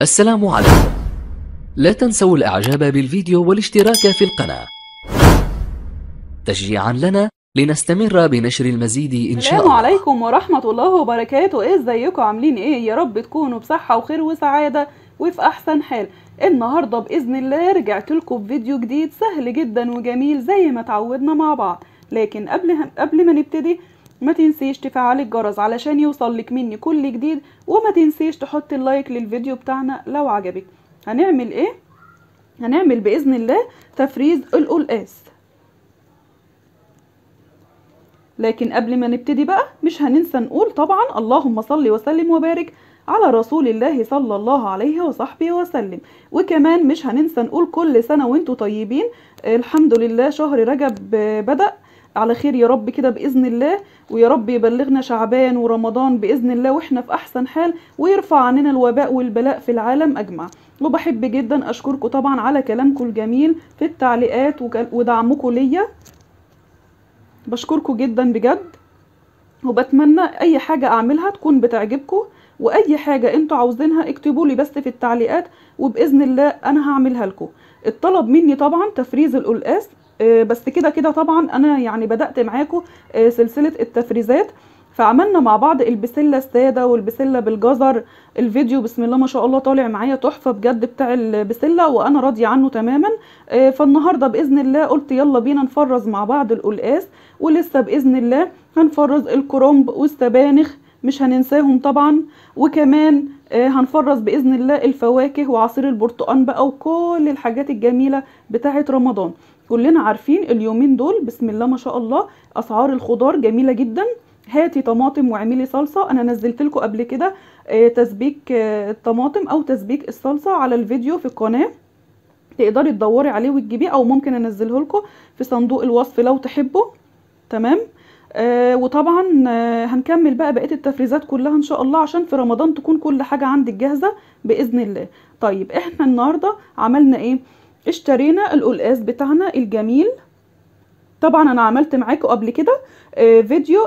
السلام عليكم. لا تنسوا الاعجاب بالفيديو والاشتراك في القناة تشجيعا لنا لنستمر بنشر المزيد إن شاء الله. السلام عليكم ورحمة الله وبركاته. ايه ازيكم، عاملين ايه؟ يا رب تكونوا بصحة وخير وسعادة وفي احسن حال. النهاردة بإذن الله رجعت لكم بفيديو جديد سهل جدا وجميل زي ما تعودنا مع بعض. لكن قبل ما نبتدي ما تنسيش تفعلي الجرس علشان يوصل لك مني كل جديد، وما تنسيش تحطي ال like للفيديو بتاعنا لو عجبك. هنعمل ايه؟ هنعمل بإذن الله تفريز القلقاس. لكن قبل ما نبتدي بقى مش هننسى نقول طبعا اللهم صل وسلم وبارك على رسول الله صلى الله عليه وصحبه وسلم. وكمان مش هننسى نقول كل سنة وانتوا طيبين. الحمد لله شهر رجب بدأ على خير يا رب كده بإذن الله، ويا رب يبلغنا شعبان ورمضان بإذن الله واحنا في أحسن حال، ويرفع عننا الوباء والبلاء في العالم أجمع. وبحب جدا أشكركم طبعا على كلامكم الجميل في التعليقات ودعمكم ليا، بشكركم جدا بجد. وبتمنى اي حاجة اعملها تكون بتعجبكم، واي حاجة انتوا عاوزينها اكتبوا لي بس في التعليقات وباذن الله انا هعملها لكم. الطلب مني طبعا تفريز القلقاس، بس كده كده طبعا انا يعني بدأت معاكم سلسلة التفريزات، فعملنا مع بعض البسلة السادة والبسلة بالجزر. الفيديو بسم الله ما شاء الله طالع معايا تحفة بجد بتاع البسلة، وانا راضية عنه تماما. فالنهاردة بإذن الله قلت يلا بينا نفرز مع بعض القلقاس، ولسه بإذن الله هنفرز الكرنب والسبانخ مش هننساهم طبعا، وكمان هنفرز بإذن الله الفواكه وعصير البرتقال بقى وكل الحاجات الجميلة بتاعة رمضان. كلنا عارفين اليومين دول بسم الله ما شاء الله أسعار الخضار جميلة جدا. هاتي طماطم واعملي صلصة، انا نزلت لكم قبل كده تسبيك الطماطم او تسبيك الصلصة على الفيديو في القناة، تقدري تدوري عليه وتجيبيه، او ممكن انزله لكم في صندوق الوصف لو تحبوا. تمام. وطبعا هنكمل بقى بقية التفريزات كلها ان شاء الله عشان في رمضان تكون كل حاجة عندك جاهزة بإذن الله. طيب احنا النهاردة عملنا ايه؟ اشترينا القلقاس بتاعنا الجميل. طبعا انا عملت معاكم قبل كده فيديو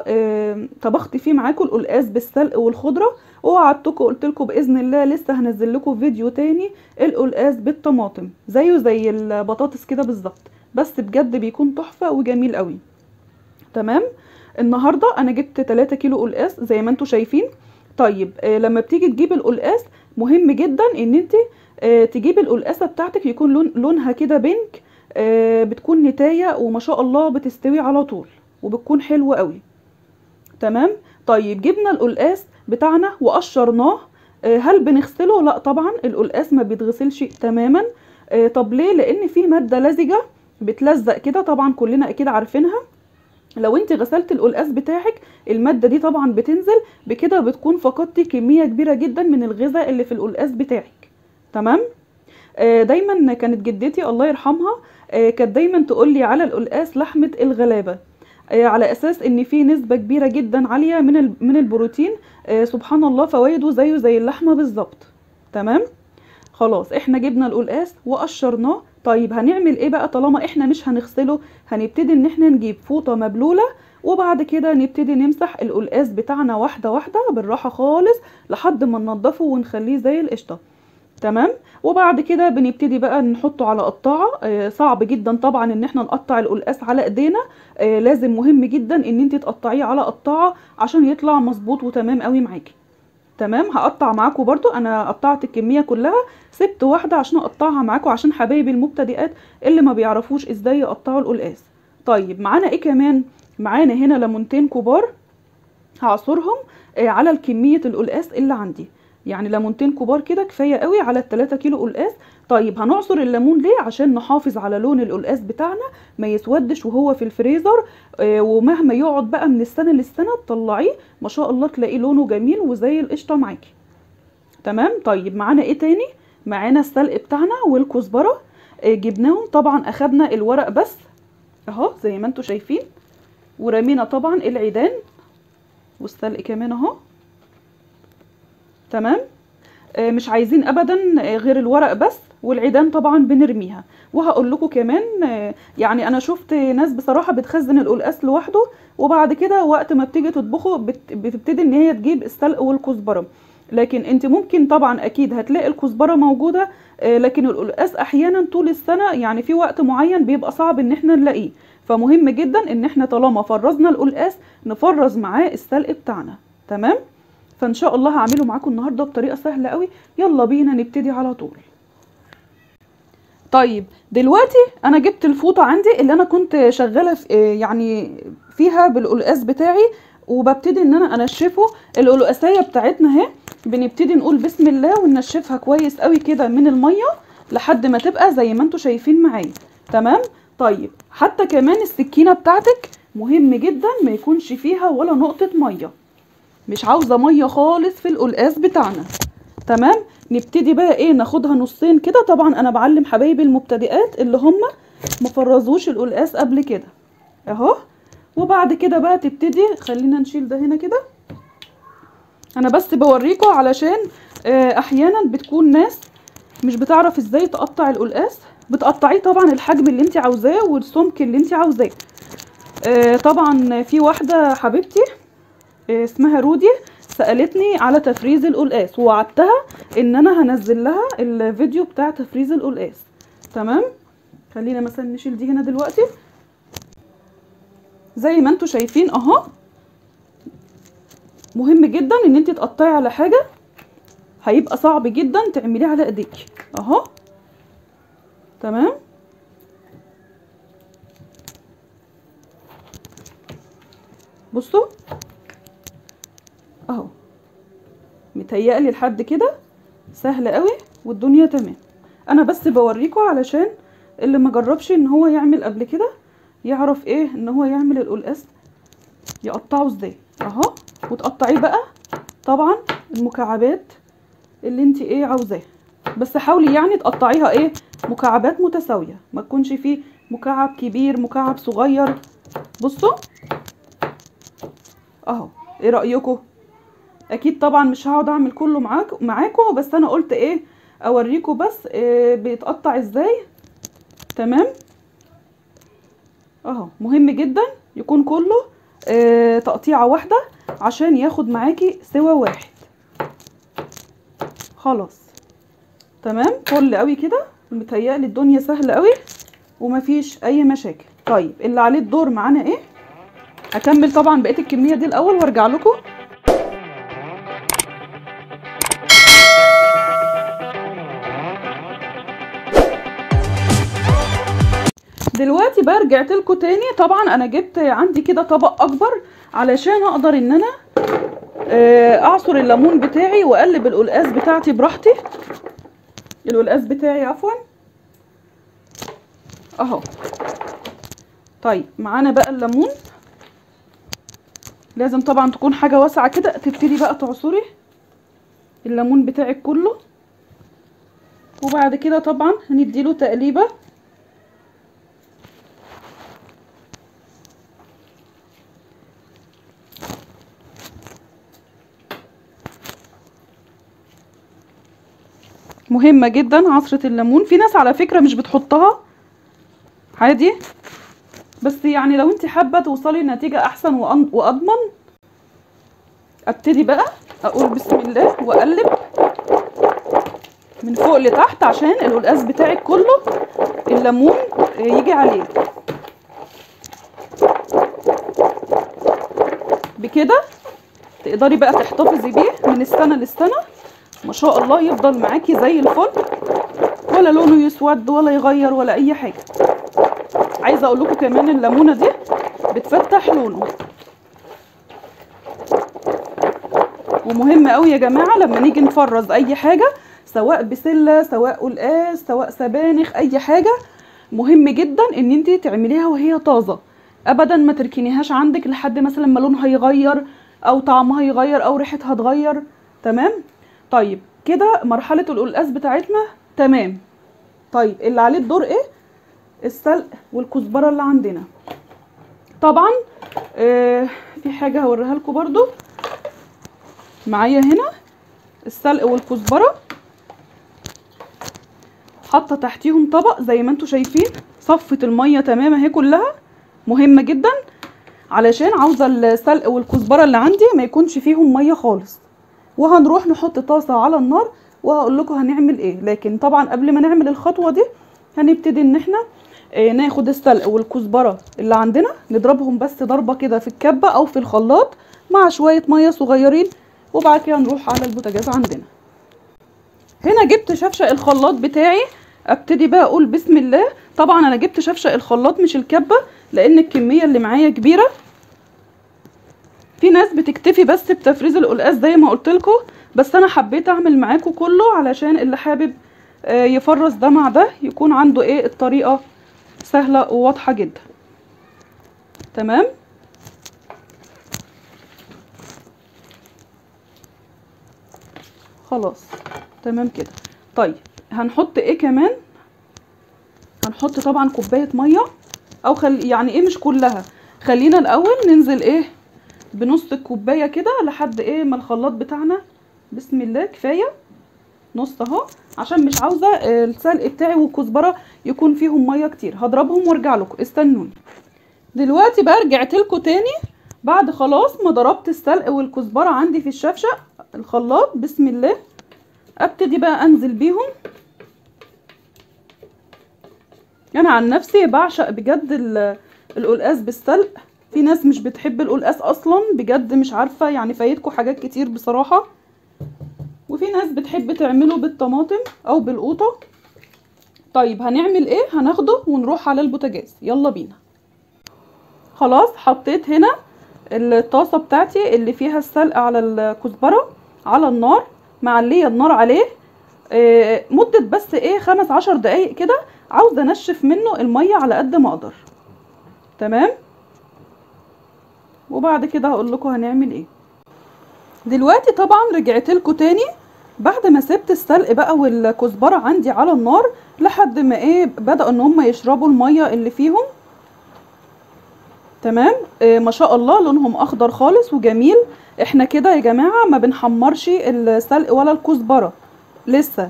طبخت فيه معاكم القلقاس بالسلق والخضره، ووعدتكم قلت لكم باذن الله لسه هنزل لكم فيديو تاني القلقاس بالطماطم زيه زي البطاطس كده بالظبط، بس بجد بيكون تحفة وجميل قوي. تمام. النهارده انا جبت 3 كيلو قلقاس زي ما انتم شايفين. طيب لما بتيجي تجيب القلقاس مهم جدا ان انت تجيبي القلقاسه بتاعتك يكون لونها كده بينك، بتكون نتايه وما شاء الله بتستوي على طول وبتكون حلوة قوي. تمام. طيب جبنا القلقاس بتاعنا وقشرناه. هل بنغسله؟ لا طبعا القلقاس ما بيتغسلش تماما. طب ليه؟ لان فيه مادة لزجه بتلزق كده، طبعا كلنا اكيد عارفينها. لو انت غسلت القلقاس بتاعك المادة دي طبعا بتنزل بكده، بتكون فقدتي كمية كبيرة جدا من الغذاء اللي في القلقاس بتاعك. تمام. دايما كانت جدتي الله يرحمها كانت دايما تقول لي على القلقاس لحمه الغلابة، على اساس ان في نسبه كبيرة جدا عالية من البروتين. سبحان الله فوائده زيه زي اللحمة بالظبط. تمام. خلاص احنا جبنا القلقاس وقشرناه. طيب هنعمل ايه بقى طالما احنا مش هنغسله؟ هنبتدي ان احنا نجيب فوطه مبلوله، وبعد كده نبتدي نمسح القلقاس بتاعنا واحدة واحدة بالراحة خالص لحد ما ننضفه ونخليه زي القشطه. تمام. وبعد كده بنبتدي بقى نحطه على قطاعه. صعب جدا طبعا ان احنا نقطع القلقاس على ايدينا، لازم مهم جدا ان انت تقطعيه على قطاعه عشان يطلع مظبوط وتمام قوي معاكي. تمام. هقطع معاكم برضو، انا قطعت الكمية كلها، سبت واحدة عشان اقطعها معاكم عشان حبايبي المبتدئات اللي ما بيعرفوش ازاي يقطعوا القلقاس. طيب معانا ايه كمان؟ معانا هنا ليمونتين كبار هعصرهم على الكمية القلقاس اللي عندي، يعني ليمونتين كبار كده كفاية قوي على 3 كيلو قلقاس. طيب هنعصر الليمون ليه؟ عشان نحافظ على لون القلقاس بتاعنا ما يسودش وهو في الفريزر، ومهما يقعد بقى من السنة للسنة تطلعيه ما شاء الله تلاقيه لونه جميل وزي القشطه معاكي. تمام. طيب معانا ايه تاني؟ معانا السلق بتاعنا والكزبره، جبناهم طبعا، اخدنا الورق بس اهو زي ما انتم شايفين، ورمينا طبعا العيدان والسلق كمان اهو. تمام. مش عايزين ابدا غير الورق بس، والعيدان طبعا بنرميها. وهقول لكم كمان، يعني انا شفت ناس بصراحة بتخزن القلقاس لوحده، وبعد كده وقت ما بتيجي تطبخه بتبتدي ان هي تجيب السلق والكزبره. لكن انت ممكن طبعا اكيد هتلاقي الكزبره موجودة، لكن القلقاس احيانا طول السنة يعني في وقت معين بيبقى صعب ان احنا نلاقيه. فمهم جدا ان احنا طالما فرزنا القلقاس نفرز معاه السلق بتاعنا. تمام. فان شاء الله هعمله معاكم النهارده بطريقة سهلة قوي. يلا بينا نبتدي على طول. طيب دلوقتي انا جبت الفوطه عندي اللي انا كنت شغالة في يعني فيها بالقلقاس بتاعي، وببتدي ان انا انشفه. القلقاسيه بتاعتنا اهي، بنبتدي نقول بسم الله وننشفها كويس قوي كده من المية لحد ما تبقى زي ما انتم شايفين معايا. تمام. طيب حتى كمان السكينة بتاعتك مهم جدا ما يكونش فيها ولا نقطة مية، مش عاوزه مية خالص في القلقاس بتاعنا. تمام. نبتدي بقى ايه، ناخدها نصين كده. طبعا انا بعلم حبايبي المبتدئات اللي هم مفرزوش القلقاس قبل كده اهو. وبعد كده بقى تبتدي، خلينا نشيل ده هنا كده، انا بس بوريكم علشان احيانا بتكون ناس مش بتعرف ازاي تقطع القلقاس. بتقطعيه طبعا الحجم اللي انت عاوزاه والسمك اللي انت عاوزاه. طبعا في واحدة حبيبتي اسمها رودي سألتني على تفريز القلقاس، ووعدتها ان انا هنزل لها الفيديو بتاع تفريز القلقاس. تمام. خلينا مثلا نشيل دي هنا دلوقتي. زي ما انتوا شايفين اهو، مهم جدا ان انت تقطعي على حاجة، هيبقى صعب جدا تعمليه على ايديك اهو. تمام. بصوا اهو، متهيألي لحد كده سهل قوي والدنيا تمام. انا بس بوريكم علشان اللي ما جربش ان هو يعمل قبل كده يعرف ايه ان هو يعمل القلقاس يقطعه ازاي اهو. وتقطعيه بقى طبعا المكعبات اللي انت ايه عاوزاها، بس حاولي يعني تقطعيها ايه مكعبات متساوية، ما تكونش فيه مكعب كبير مكعب صغير. بصوا اهو، ايه رايكم؟ اكيد طبعا مش هقعد اعمل كله معاكم، بس انا قلت ايه اوريكم بس إيه بيتقطع ازاي. تمام اهو. مهم جدا يكون كله إيه تقطيعه واحدة عشان ياخد معاكي سوا واحد. خلاص تمام، فل قوي كده. متهيألي الدنيا سهلة قوي ومفيش اي مشاكل. طيب اللي عليه الدور معانا ايه؟ هكمل طبعا بقية الكمية دي الاول وارجع لكم. دلوقتي بقى رجعت لكم تاني. طبعا انا جبت عندي كده طبق اكبر علشان اقدر ان انا اعصر الليمون بتاعي واقلب القلقاس بتاعتي براحتي. القلقاس بتاعي عفوا اهو. طيب معانا بقى الليمون، لازم طبعا تكون حاجة واسعة كده. تبتدي بقى تعصري الليمون بتاعك كله، وبعد كده طبعا هنديله تقليبه. مهمة جدا عصرة الليمون. في ناس على فكرة مش بتحطها عادي، بس يعني لو انت حابة توصلي لنتيجة احسن واضمن. ابتدي بقى اقول بسم الله واقلب من فوق لتحت عشان القلقاس بتاعك كله الليمون يجي عليه. بكده تقدري بقى تحتفظي بيه من السنة للسنة ما شاء الله، يفضل معاكي زي الفل، ولا لونه يسود ولا يغير ولا اي حاجة. عايزه اقول لكم كمان الليمونه دي بتفتح لونه، ومهم قوي يا جماعة لما نيجي نفرز اي حاجة، سواء بسلة سواء قلقاس سواء سبانخ اي حاجة، مهم جدا ان انت تعمليها وهي طازة، ابدا ما تركنيهاش عندك لحد مثلا ما لونها يغير او طعمها يغير او ريحتها تغير. تمام. طيب كده مرحلة القلقاس بتاعتنا تمام. طيب اللي عليه الدور ايه؟ السلق والكزبره اللي عندنا. طبعا في حاجة هوريها لكم برضو معايا هنا، السلق والكزبره حاطه تحتيهم طبق زي ما انتم شايفين، صفت المية تمام اهي كلها. مهمة جدا علشان عاوزه السلق والكزبره اللي عندي ما يكونش فيهم مية خالص، وهنروح نحط طاسه على النار وهقول لكم هنعمل ايه. لكن طبعا قبل ما نعمل الخطوة دي هنبتدي ان احنا ناخد السلق والكزبره اللي عندنا، نضربهم بس ضربه كده في الكبه او في الخلاط مع شوية مية صغيرين، وبعد كده نروح على البوتاجاز عندنا. هنا جبت شفشق الخلاط بتاعي، ابتدي بقى اقول بسم الله. طبعا انا جبت شفشق الخلاط مش الكبه لان الكمية اللي معايا كبيرة. في ناس بتكتفي بس بتفريز القلقاس زي ما قلت لكم، بس انا حبيت اعمل معاكم كله علشان اللي حابب يفرز ده مع ده يكون عنده ايه الطريقة سهلة وواضحة جدا. تمام. خلاص تمام كده. طيب هنحط ايه كمان؟ هنحط طبعا كوباية مية، او يعني ايه مش كلها، خلينا الاول ننزل ايه بنص الكوباية كده لحد ايه ما الخلاط بتاعنا بسم الله كفاية نص اهو، عشان مش عاوزه السلق بتاعي والكزبره يكون فيهم مية كتير. هضربهم وارجع لكم، استنوني. دلوقتي بقى رجعت لكم تاني بعد خلاص ما ضربت السلق والكزبره عندي في الشفشق الخلاط بسم الله. ابتدي بقى انزل بيهم. انا عن نفسي بعشق بجد القلقاس بالسلق. في ناس مش بتحب القلقاس اصلا بجد، مش عارفه يعني فايتكم حاجات كتير بصراحة. وفي ناس بتحب تعمله بالطماطم او بالقوطه. طيب هنعمل ايه؟ هناخده ونروح على البوتاجاز، يلا بينا. خلاص حطيت هنا الطاسه بتاعتي اللي فيها السلق على الكزبره على النار، معليه النار عليه مده بس ايه 15 دقايق كده، عاوزه انشف منه المية على قد ما اقدر. تمام. وبعد كده هقول لكم هنعمل ايه. دلوقتي طبعا رجعت لكم تاني بعد ما سبت السلق بقى والكزبره عندي على النار لحد ما ايه بدأوا ان هم يشربوا المية اللي فيهم. تمام. ما شاء الله لونهم اخضر خالص وجميل. احنا كده يا جماعة ما بنحمرش السلق ولا الكزبره لسه.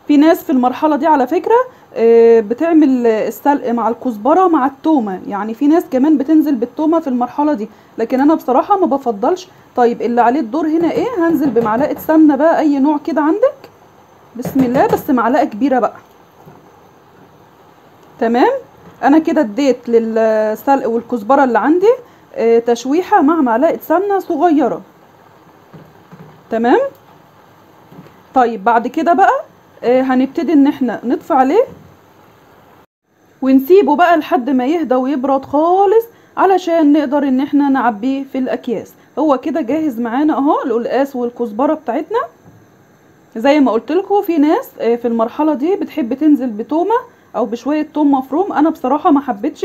في ناس في المرحلة دي على فكرة بتعمل السلق مع الكزبره مع التومه، يعني في ناس كمان بتنزل بالتومه في المرحلة دي، لكن انا بصراحة ما بفضلش. طيب اللي عليه الدور هنا ايه؟ هنزل بمعلقه سمنه بقى، اي نوع كده عندك بسم الله، بس معلقه كبيرة بقى. تمام. انا كده اديت للسلق والكزبره اللي عندي تشويحه مع معلقه سمنه صغيرة. تمام. طيب بعد كده بقى هنبتدي ان احنا نطفي عليه ونسيبه بقى لحد ما يهدى ويبرد خالص علشان نقدر ان احنا نعبيه في الاكياس. هو كده جاهز معانا اهو القلقاس والكزبره بتاعتنا. زي ما قلت لكم في ناس في المرحلة دي بتحب تنزل بتومه او بشوية توم مفروم. انا بصراحة ما حبيتش،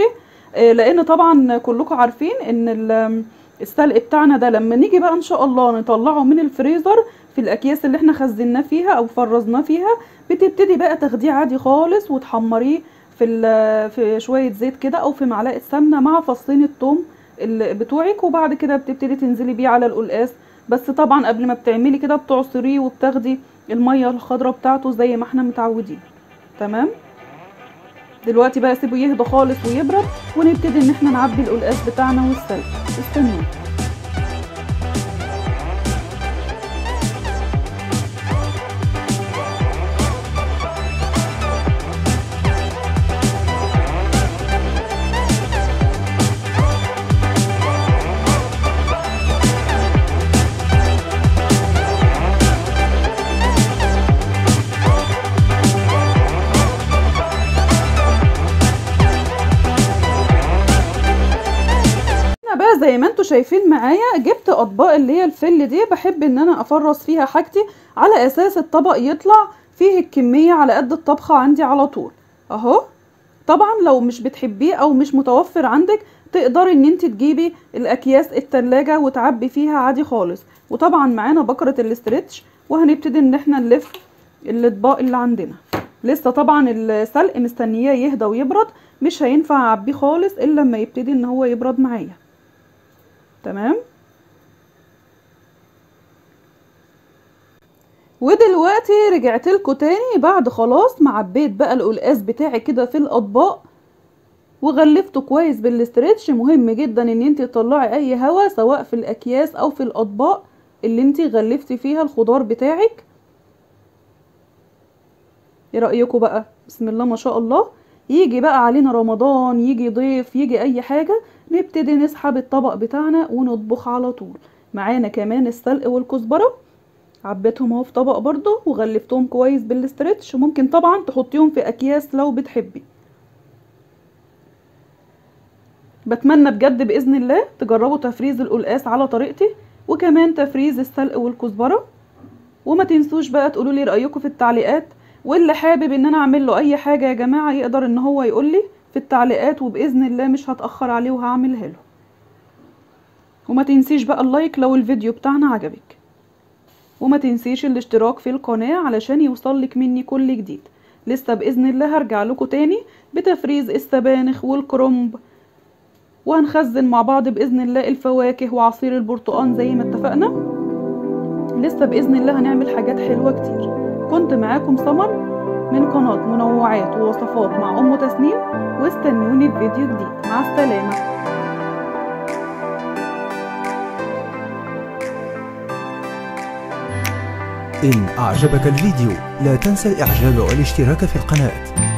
لان طبعا كلكم عارفين ان السلق بتاعنا ده لما نيجي بقى ان شاء الله نطلعه من الفريزر في الاكياس اللي احنا خزناه فيها او فرزناه فيها، بتبتدي بقى تاخديه عادي خالص وتحمريه في شوية زيت كده او في معلقه سمنه مع فصين الثوم بتوعك، وبعد كده بتبتدي تنزلي بيه على القلقاس. بس طبعا قبل ما بتعملي كده بتعصريه وبتاخدي المية الخضراء بتاعته زي ما احنا متعودين. تمام. دلوقتي بقى سيبه يهدى خالص ويبرد ونبتدي ان احنا نعبي القلقاس بتاعنا والسلق. استنوا. زي ما انتوا شايفين معايا جبت اطباق اللي هي الفل دي، بحب ان انا افرز فيها حاجتي على اساس الطبق يطلع فيه الكمية على قد الطبخة عندي على طول اهو. طبعا لو مش بتحبيه او مش متوفر عندك تقدري ان انت تجيبي الاكياس التلاجة وتعبي فيها عادي خالص. وطبعا معانا بكرة الاسترتش وهنبتدي ان احنا نلف الاطباق اللي عندنا. لسه طبعا السلق مستنياه يهدى ويبرد، مش هينفع اعبيه خالص الا لما يبتدي ان هو يبرد معايا. تمام. ودلوقتي رجعت لكم تاني بعد خلاص ما عبيت بقى القلقاس بتاعي كده في الاطباق وغلفته كويس بال stretch. مهم جدا ان انت تطلعي اي هوا سواء في الاكياس او في الاطباق. اللي انتي غلفتي فيها الخضار بتاعك. ايه رأيكم بقى؟ بسم الله ما شاء الله. يجي بقى علينا رمضان، يجي ضيف، يجي اي حاجة، نبتدي نسحب الطبق بتاعنا ونطبخ على طول. معانا كمان السلق والكزبرة، عبيتهم اهو في طبق برضو وغلفتهم كويس بالاسترتش. ممكن طبعا تحطيهم في اكياس لو بتحبي. بتمنى بجد باذن الله تجربوا تفريز القلقاس على طريقتي، وكمان تفريز السلق والكزبرة. وما تنسوش بقى تقولوا لي رايكم في التعليقات، واللي حابب ان انا اعمل له اي حاجة يا جماعة يقدر ان هو يقول لي في التعليقات، وباذن الله مش هتاخر عليه وهعملها له. وما تنسيش بقى ال like لو الفيديو بتاعنا عجبك، وما تنسيش الاشتراك في القناة علشان يوصلك مني كل جديد. لسه باذن الله هرجع لكم تاني بتفريز السبانخ والكرنب، وهنخزن مع بعض باذن الله الفواكه وعصير البرتقال زي ما اتفقنا. لسه باذن الله هنعمل حاجات حلوة كتير. كنت معاكم سمر من قناة منوعات ووصفات مع أم تسنيم، واستنوني في فيديو جديد. مع السلامة. إن أعجبك الفيديو لا تنسى الإعجاب والاشتراك في القناة.